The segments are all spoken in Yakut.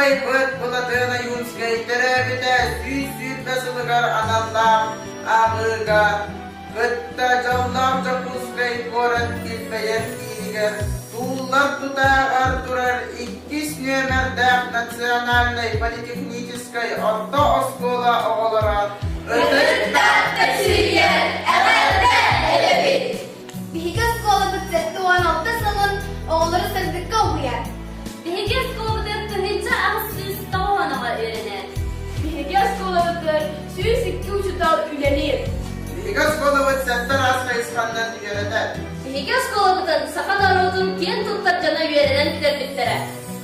Убайбыт Былатыан Ойуунскай төрөөбүтэ 120 сылыгар аналлаах ааҕыыга кытта дьоллоох Дьокуускай куорат килбэйэр киинигэр тууллар тутааҕар турар иккис нүөмэрдээх национальнай политехническай орто оскуола оҕолоро Ытык Таатта сиригэр эҕэрдэ этэбит! Биһиги оскуолабыт 76 сылын оҕолору сырдыкка уһуйар. Биһиги оскуолабытыгар 1890 оҕо үөрэнэр. Биһиги оскуолабытыгар 102 учуутал үлэлиир. Биһиги оскуолабыт сэттэ араас хайысханнан үөрэтэр. Биһиги оскуолабытын саха норуотун киэн туттар дьоно үөрэнэн бүтэрбиттэрэ.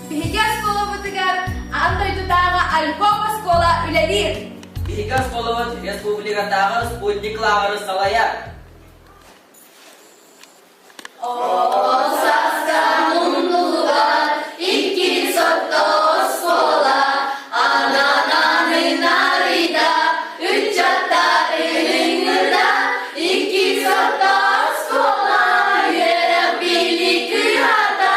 Биһиги оскуолабытыгар аан дойдутааҕы альбом оскуола үлэлиир. Биһиги оскуолабыт республикатааҕы спутник лааҕыры салайар. Оҕо сааска муннуллубат иккис орто оскуола ананан арыйда ыччаттары ыҥырда иккис орто оскуола үөрэх билии кыһата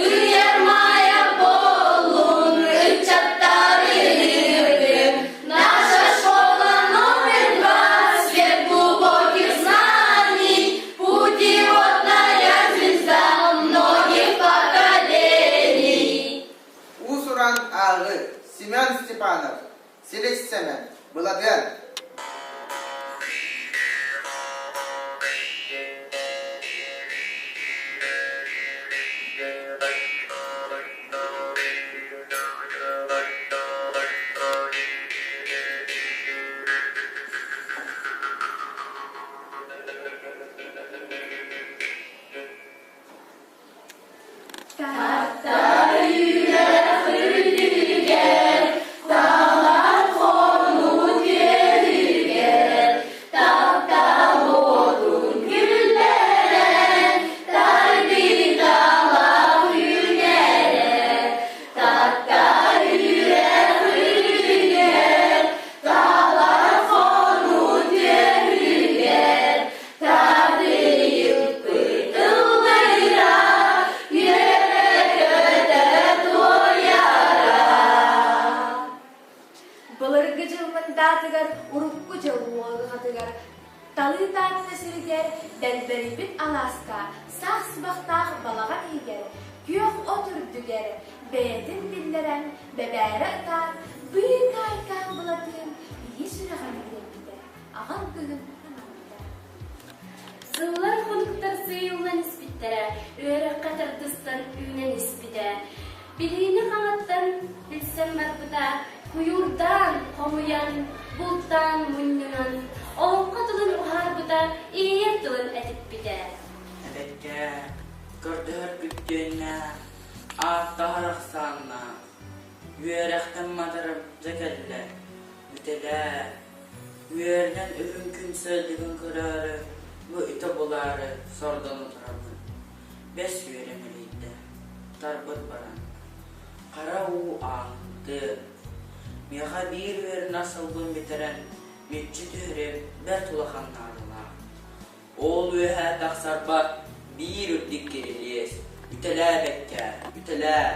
ыйар майа буоллун ыччаттары ыҥырдым Наша школа номер два, свет глубоких знаний, Путеводная звезда многих поколений. Уус-уран ааҕыы Семен Степанов, Силис Сэмэн, Былатыан. Таатта үрэх үрдүгэр, талар хонуу түөһүгэр, таптал уотун күллэрэн, тардыталаах үүнэрэ. Таатта үрэх үрдүгэр, талар хонуу түөһүгэр, Тардыйыппыт ыллыыра, үөрэ-көтө туойара. Былыргы дьыл мындаатыгар, урукку дьыл уолҕатыгар, Талыы Таатта сиригэр, дэлбэрийбит алааска, саах сыбахтаах балаҕан иһигэр, күөх от үрдүгэр, бэйэтин биллэрэн, бэбээрэ ытаан, быыкаайкаан Былатыан ийэ сүрэҕин биэрбитэ, аҕам кыһын анаабыта. Сыллар хонуктар сыыйыллан испиттэрэ, үөрэххэ тардыстан үүнэн испитэ. Билиини хаҥаттан билсэн барбыта, куйуурдаан, хомуйан, бултаан, мунньунан, олоҥхо тылын уһаарбыта, иэйэр тылын этиппитэ. Эбэккэ, көрдөһөр күттүөннээх, ааттаһар ахсааннаах, үөрэхтэн матарым дьэ кэллэ, бүтэлээ. Үөрэнэн үрүҥ күн сырдыгын көрөөрү, бу ити булаары сордоно турабын. Бэс үөрэ мэлийдэ, тарбыт баран. Хара уу ааһыттыы. Миэхэ биир үөрэнэр сылбын бүтэрэн, мүччү түһэрим бэрт улахан наадалаах. Ол үөһэ тахсарбар биир үрдүк кирилиэс, үтэлээбэккэ, үтэлээ,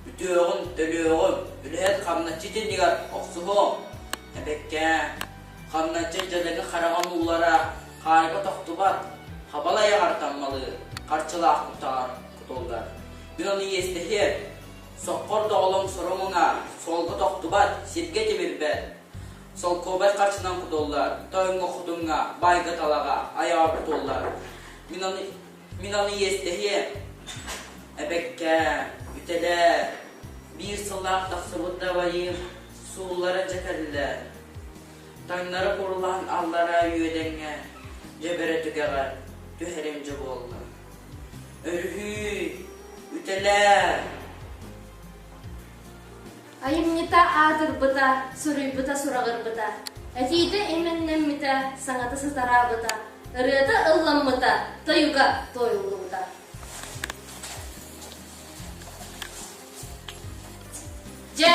үтүөҕүм, төлүөҕүм, үлэһит хамначчыт иннигэр охсуһуом. Эбэккээ, хамначчыт дьадаҥы хараҕын уулара хаарга тохтубат, хабал айаҕар таммалыыр, харчылаах куттаҕар кутуллар. Мин ону иэстэһиэм, соххор доҕолоҥ соро-муҥа, суолга тохтубат, сиргэ тимирбэт, Солкуобай харчынан кутуллар, тойоҥҥо-хотуҥҥа, баайга-талаҕа, айаҕа кутуллар. Мин ону, мин ону иэстэһиэм. Эбэккээ, бүтэлээ, биир сыллаах тахсыбыт дабайыым сууллара дьэ кэллэ. Таҥнары курулаан аллараа үөдэҥҥэ, дьэбэрэ түгэҕэр түһэрим дьэ буолла. Өрүһүй, үтэлээ! Айымньыта аатырбыта, суруйбута сураҕырбыта, этиитэ имэннэммитэ, саҥата сатараабыта, ырыата ылламмыта, тойуга туойуллубута. Дьэ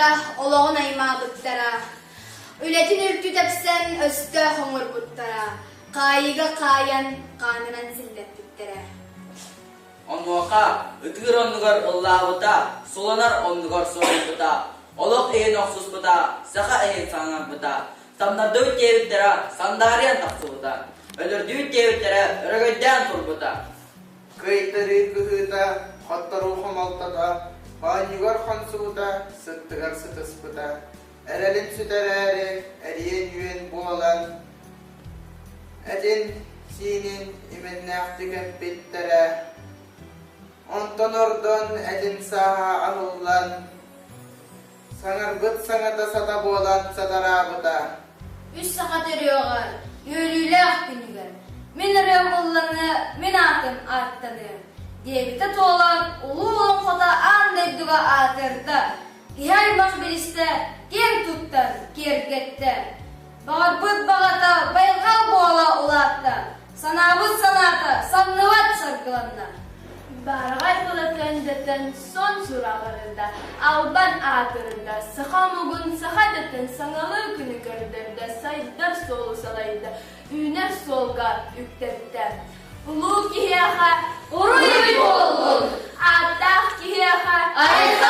Уолаттара олоҕун аймаабыттара, үлэтин үлтү тэпсэн өстөөх оҥорбуттара, хаайыыга хаайан хаанынан силлэппиттэрэ. Онуоха ытыыр оннугар ыллаабыта, суланар оннугар суруйбута, олох иһин охсуспута, саха иһин саҥарбыта, самнардыбыт диэбиттэрэ сандаарыйан тахсыбыта, өлөрдүбүт диэбиттэрэ өрөгөйдөөн турбута. Кыайтарыы кыһыыта, хотторуу хомолтото, хоонньугар хонсубута, сыттыгар сытыспыта, эрэлин сүтэрээри эриэн үөн буолан, этин сиинин имэннээхтик эппиттэрэ, онтон ордон этин сааһа аһыллан, Саҥарбыт саҥата сата буолан сатараабыта. Үс саха төрүөҕэр, үөрүүлээх күнүгэр мин ырыам ылланыа, мин аатым ааттаныа диэбитэ туолан, улуу олоҥхото аан дойдуга аатырда, киһи аймах билистэ, киэн туттан киэргэттэ. Баҕарбыт баҕата байҕал буола улаатта, санаабыт санаата самныбат саргыланна. Баараҕай тыла дэтэн сон сураҕырда, албан аатырда, саха омугун саха дэтэн саҥалыы күнү көрдөрдө, сайдар суолу салайда, үүнэр суолга үктэттэ. Улуу киһиэхэ Уруй буоллун! Ааттаах киһиэхэ Айхал!